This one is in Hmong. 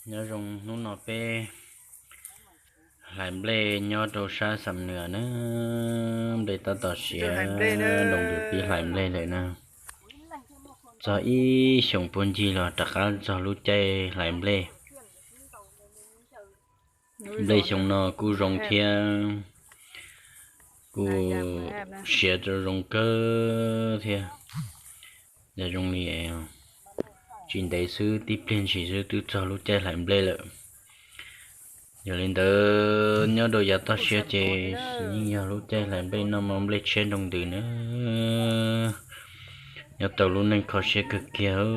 Nyob zoo, hnub no peb hlais nplej nyob rau sab Xam Nuas na, nplej tab tom siav, nroo ntws pib hlais nplej lawm na. Txog ib xyoos puag ncig los rov qab txog lub caij hlais nplej. Nplej xyoo no kuj zoo thiab, kuj siav rau zoo kawg thiab. Yog zoo li tsis ntev xwb, tib pliag ntshis xwb twb txog lub caij hlais nplej lawm. Yog li ntawd nyob rau yav toj siab ces yeej yog lub caij hlais nplej noj mov nplej tshiab nroo ntws na. Nyob tau lub neej kho siab kawg kiag.